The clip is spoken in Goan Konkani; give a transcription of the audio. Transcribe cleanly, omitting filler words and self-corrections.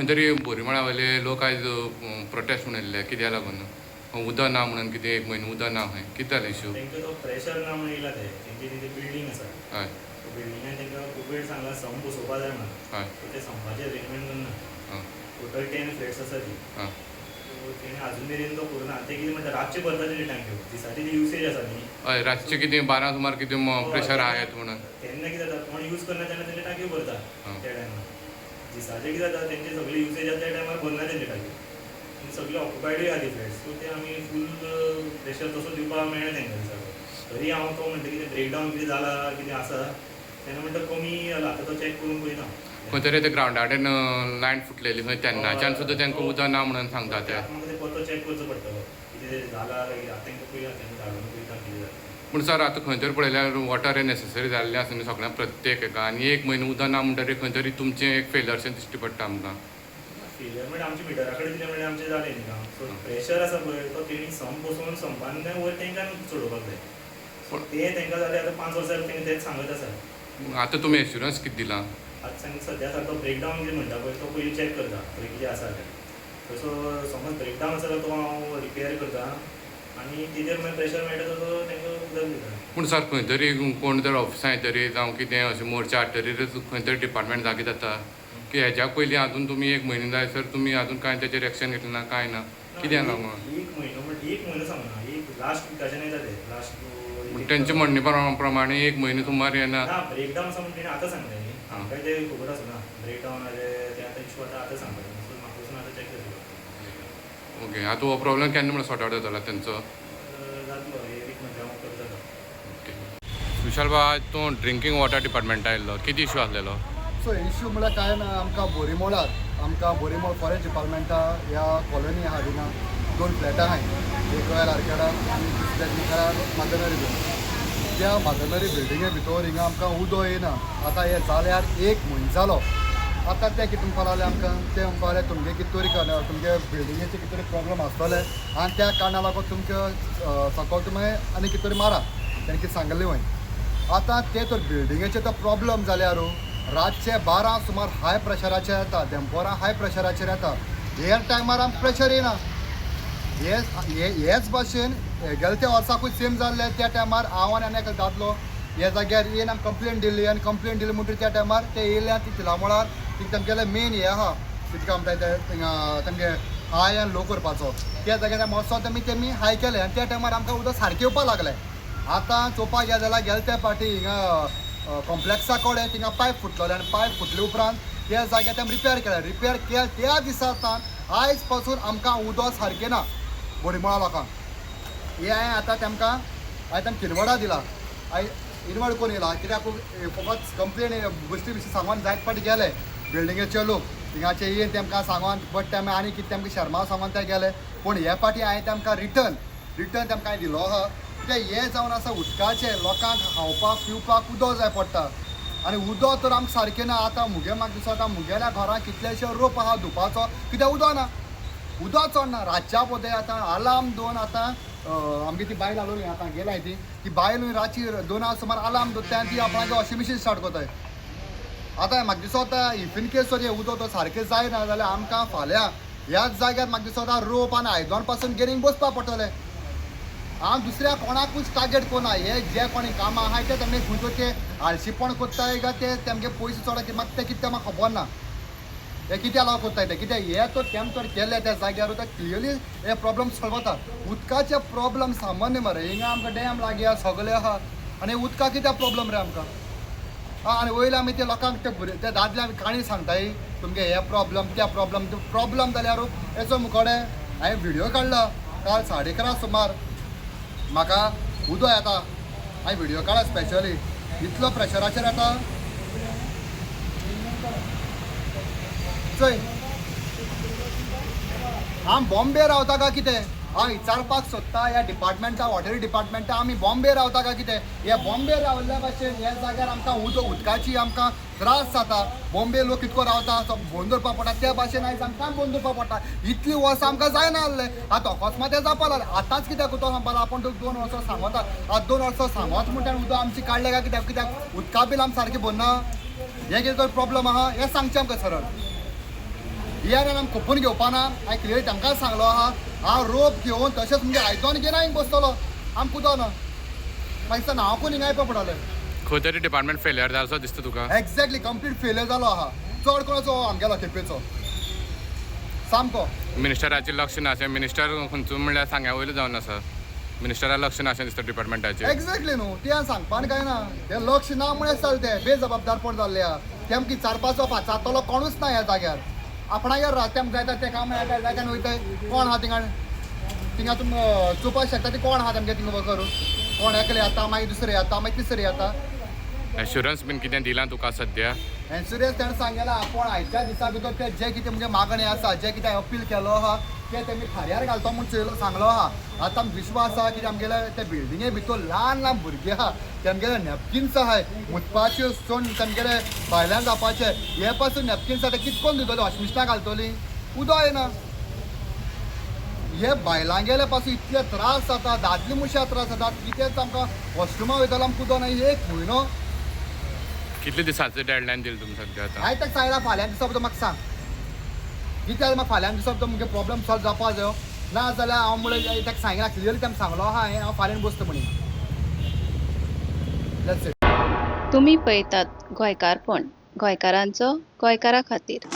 खंय तरी बोरीमळा वयले लोक आयज प्रोटेस्ट म्हणून येयल्ले कित्याक लागून उदक ना म्हणून कितें एक म्हयनो उदक ना खंय कितें जालें इशू? तांकां तो प्रेशर ना म्हणून येयला ते तेंची ती बिल्डींग आसा. बिल्डिंगान तांकां खूब वेळ सांगला संप बसोवपा जाय म्हणून. सो ते संपाचे अरेंजमेंट करना. टोटल 10 फ्लॅट्स आसा ती. सो तेणी अजून मेरेन तो करूना. ते कितें म्हणटा, रातचे भरता तेणी टांक्यो, दिसाची ती युसेज आसा न्ही. हय, रातचें कितें 12 सुमार कितें प्रेशर हाय येता म्हणून. तेन्ना कितें जाता, कोण यूज करना तेन्ना तेंचे टांक्यो भरता त्या टायमार. दिसाचे कितें जाता, तेंचे सगळे युसेज आसा त्या टायमार भरना तेंचे टांक्यो आनी सगळे ऑक्युपायडूय आहा ती फ्लॅट्स. सो ते आमी फूल प्रेशर तसो दिवपाक मेळना तेंकां दिसाचो. तरी हांव तो म्हणटा कितें ब्रेकडावन कितें जाला कितें आसा तेन्ना म्हणटा कमी जाला, आतां तो चॅक करून पळयता. खंय तरी ते ग्रावंडा कडेन लायन फुटलेली खंय, तेन्नाच्यान सुद्दां तांकां उदक ना म्हणून सांगता ते. आतां म्हाका ते परतो चॅक करचो पडटलो कितें जाला काय कितें. आतां तांकां पळया, तेन्ना धाडून पळयता कितें जाता. पूण सर आतां खंय तरी पळयल्यार वॉटर हें नॅसेसरी जाल्लें आसा न्ही सगळ्यांक प्रत्येक हेका, आनी एक म्हयनो उदक ना म्हणटरीर खंय तरी तुमचें एक फेलरशें दिश्टी पडटा आमकां. फेलियर म्हणल्यार आमच्या मिटरा कडेन दिलें म्हणल्यार आमचें जालें न्ही काम. सो प्रेशर आसा पळय तो तेणी संप बसोवन संपान वयर तांकां चडोवपाक जाय. सो ते तांकां जालें आतां 5 वर्सां तांकां तेंच सांगत आसा. आतां तुमी एश्युरन्स कितें दिलां? आतां सांग सद्या सारको ब्रेकडावन कितें म्हणटा पळय तो पयलीं चॅक करता थंय कितें आसा तें. तसो समज ब्रेकडावन आसा जाल्यार तो हांव रिपेर करता आनी तेजेर मागीर प्रेशर मेळटा तसो तांकां उदक दिता. पूण सर खंय तरी कोण तर ऑफिसां येतरी जावं कितें अशें मोर्चा हाडटरीच खंय तरी डिपार्टमेंट जागे जाता की हेज्या पयलीं आजून तुमी एक म्हयनो जायसर तुमी आजून कांय तेचेर एक्शन घेतलें ना, कांय ना, कित्याक लागून? एक म्हयनो म्हणजे एक म्हयनो सांगना, एक लास्ट विकाच्यान येता ते लास्ट. तेंचे म्हणणे प्रमाणे एक म्हयनो सुमार येना. ना, ब्रेकडावन आसा म्हणून तेणी आतां सांगलें न्ही, आमकां ते खबर आसना ब्रेकडावन जालें तें. आतां इशू आतां आतां सांगलें, सो म्हाका वचून आतां चॅक करतलो. ओके, आतां हो प्रॉब्लम केन्ना म्हणल्यार सॉर्ट आवट जातलो तेंचो? जातलो, एक म्हटल्यार हांव करता तो. ओके विशाल बाब, तूं ड्रिंकींग वॉटर डिपार्टमेंटा आयिल्लो, कितें इशू आसलेलो? सो इश्यू म्हळ्यार कांय ना, आमकां बोरीमोळार आमकां बोरीमोळ फॉरेस्ट डिपार्टमेंटा ह्या कॉलनी आहा थिंगा 2 फ्लॅटां आहाय, एक रॉयल आर्केडा आनी दुसऱ्या थिंगा मादनरी बिल्डींग. त्या मादनरी बिल्डिंगे भितर हिंगा आमकां उदक येयना. आतां हें जाल्यार एक म्हयनो जालो. आतां ते कितें म्हणपा लागले आमकां, ते म्हणपा लागले तुमगे कितें तरी तुमगे बिल्डिंगेचे कितें तरी प्रॉब्लम आसतले आनी त्या कारणा लागून तुमकां सकयल तुमी आनी कितें तरी मारा, तेणें कितें सांगलें वय. आतां ते तर बिल्डिंगेचे तर प्रॉब्लम जाल्यार रातचे 12 सुमार हाय प्रेशराचेर येता, देंपोरां हाय प्रेशराचेर येता, हे टायमार आमकां प्रेशर येना. हेच भाशेन गेले त्या वर्साकूय सेम जाल्लें. त्या टायमार हांव आनी आनी एक दादलो ह्या जाग्यार येवन आमी कंप्लेन दिल्ली आनी कंप्लेन दिली म्हणटकीर त्या टायमार ते येयले ती तिलामोळार ती तेमगेलें मेन हें आहा कितें काय म्हणटा ते थिंगा तेमगे हाय आनी लो करपाचो, त्या जाग्यार वचोन तेमी हाय केलें आनी त्या टायमार आमकां उदक सारकें येवपाक लागलें. आतां चोवपाक गेलें जाल्यार गेले त्या पाटी हिंगा कॉम्प्लेक्सा कडेन थिंगा पायप फुटलेले आनी पायप फुटले उपरांत त्या जाग्यार तेमी रिपेर केलें. रिपेर केलें त्या दिसा सावन आयज पासून आमकां उदक सारकें ना बोरीमोळा लोकांक. हें हांवें आतां तेमकां हांवें तेमकां किनवडा दिला, हांवें इनवड करून येयला कित्याक फकत कंप्लेन गोश्टी विशीं सांगोन जायत फावटी गेले बिल्डिंगेचे लोक थिंगाचे येवन तेमकां सांगोन, बट तेमी आनी कितें तेमकां शर्मा सांगोन ते गेले. पूण हे पाटी हांवें तेमकां रिटर्न तेमकां हांवें दिलो आहा. कित्याक हें जावन आसा उदकाचें, लोकांक खावपाक पिवपाक उदक जाय पडटा आनी उदक तर आमकां सारकें ना. आतां मुगे म्हाका दिसता आतां मुगेल्या घरांत कितलेशे रोप आहा धुवपाचो, कित्याक उदक ना, उदक चड ना. रातच्या पोते आतां आलार्म दोन आतां आमगे ती बायल आसलोली आतां गेलाय ती, ती बायल रातची 2 सुमार आलार्म दोत्ता आनी ती आपणागे वॉशिंग मशीन स्टार्ट करताय. आतां म्हाका दिसता if in case जर हें उदक तर सारकें जायना जाल्यार आमकां फाल्यां ह्याच जाग्यार म्हाका दिसता रोप आनी आयदन पासून घेवन बसपाक पडटलें. हांव दुसऱ्या कोणाकूच टार्गेट करना, हे जे कोणी कामां आहाय ते तेमगे खंयचो ते आळशीपण करताय काय ते तेमगे पयशे चड म्हाका तें कितें तें म्हाका खबर ना, हे कित्याक लागून करताय ते कित्याक हे तर तेम तर केले त्या जाग्यार ते क्लियरली हे प्रॉब्लम सॉल्व जाता. उदकाचे प्रॉब्लम सामान्य मरे, हिंगा आमकां डॅम लागीं आहा सगळें आहा आनी उदका कित्याक प्रॉब्लम रे आमकां? आनी वयले आमी ते लोकांक ते भुरगे ते दादले आमी काणी सांगताय तुमगे हे प्रॉब्लम त्या प्रॉब्लम प्रॉब्लम जाल्यार हेचो मुकोडे हांवें व्हिडियो काडला काल 11:30 सुमार म्हाका उदक येता, हांवें व्हिडियो काडला स्पेशली इतलो प्रेशराचेर येता. चोय हांव बॉम्बे रावता काय कितें, हांव विचारपाक सोदता ह्या डिपार्टमेंटा वॉटर डिपार्टमेंटा आमी बॉम्बे रावता काय कितें? हे बॉम्बे रावल्ल्या भाशेन ह्या जाग्यार आमकां उदक उदकाची आमकां त्रास जाता. बॉम्बे लोक कितको रावता बंद दवरपाक पडटा, त्या भाशेन आयज आमकां बंद दवरपाक पडटा. इतलीं वर्सां आमकां जायना आहलें, आतां अकस्मात हें जावपा लागलें. आतांच कित्याक उदक सांगपा आपूण तुका 2 वर्सां सांगता, आतां 2 वर्सां सांगत म्हणटा उदक आमचें काडलें काय कित्याक? कित्याक उदका बील आमकां सारकें भरना, हें कितें तर प्रॉब्लम आहा हें सांगचें आमकां सरळ. ही आनी आमी खपून घेवपा ना. हांवें क्लियर तांकां सांगलो आहा, हांव रोप घेवन तशेंच मुगे आयदन घेवन हांव बसतलो, आम कुदोना. म्हाका दिसता हांव कोण हिंगा येवपा पडटलें. खंय तरी डिपार्टमेंट फेलियर जालो असो दिसता तुका? एक्झॅक्टली, कंप्लीट फेलियर जालो आहा. चड कोणाचो आमगेलो केपेचो सामको. मिनिस्टराचें लक्ष ना अशें? मिनिस्टर खंयचो म्हणल्यार सांग्या वयलो जावन आसा, मिनिस्टरा लक्ष ना अशें दिसता डिपार्टमेंटाचेर. एक्झॅक्टली न्हू, तें हांवें सांगपान काय ना, तें लक्ष ना म्हळ्यार जालें, तें बेजबाबदारपण जाल्लें आहा. तें आमकां विचारपाचो पाचारतलो कोणूच ना ह्या जाग्यार. आपणागेर रावता, तेम जायता तें काम मेळटा, जाय तेन्ना वयताय. कोण आहा थिंगा? थिंगा तुमी चोवपाक शकता ती कोण आहा तेमगे थिंगा करून. कोण एकले येता, मागीर दुसरे येता, मागीर तिसरे येता. एश्युरन्स बीन कितें दिलां तुका सद्या? इन्शुरन्स ताणें सांगला, आपूण आयच्या दिसा भितर ते जे कितें म्हणजे मागणी आसा, जे कितें अपील केलो आहा, ते तेमी थाऱ्यार घालतो म्हूण सांगलो आहा. आतां आमकां विश्वास आहा की आमगेले ते बिल्डिंगे भितर ल्हान ल्हान भुरगे आहा, तेमगेले नॅपकिन्स आहाय मुतपाच्यो सोड, तेमगेले भायल्यान जावपाचे हे पासून नॅपकिन्स आतां कित कोन्न दितले? वॉशिंग मशिनां घालतलीं, उदक येना. हे बायलांगेले पासून इतले त्रास जाता, दादले मनशां त्रास जातात. कितेंच आमकां वॉशरुमा वयतालो आमकां उदक ना एक म्हयनो. कितले दिसांचो डेडलायन दिली तुमी सद्या आतां? हांवें ताका सांगलां, फाल्यां दिसा भितर म्हाका सांग कितें जाल्यार, म्हाका फाल्यां दिसा भितर मुगे प्रॉब्लम सॉल्व जावपा जायो. ना जाल्यार हांव म्हणल्यार ताका सांगला क्लियरली, ताका सांगलो आहा हांवें, हांव फाल्यां बसता म्हणी. That's it. तुमी पळयतात गोंयकारपण, गोंयकारांचो गोंयकारा खातीर.